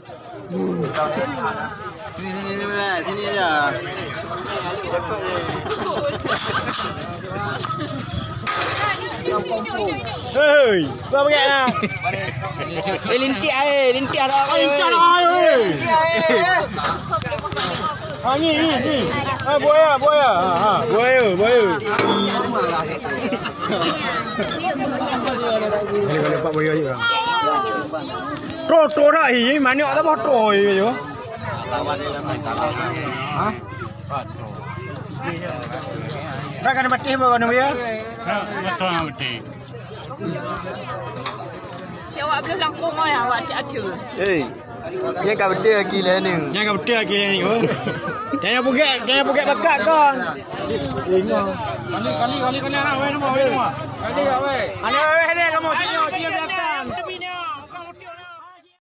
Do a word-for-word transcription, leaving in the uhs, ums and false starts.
Sini, sini, sini, sini aja. Hei, apa bengek lah? Eh, lintik air, lintik ada. Lintik air, weh. Ha, ni, ni, ni. Ha, buaya, buaya. Ha, ha, buaya, buaya. Ni, ni, nampak buaya juga. Troh, troh dah, hi, manok tak boh troh, hi, yo. Ha? Tak kena patih apa kena, ya? Tak, betul, betul. Cik, awak boleh langkung, ya, awak cik aceu. Eh, dia kat betul lagi lah ni. Dia kat betul lagi lah ni, oh. Jangan puget, jangan puget bakat kau. Kali, kali, kali, kali, anak, weh, nama, weh, nama. Kali, weh. Anak.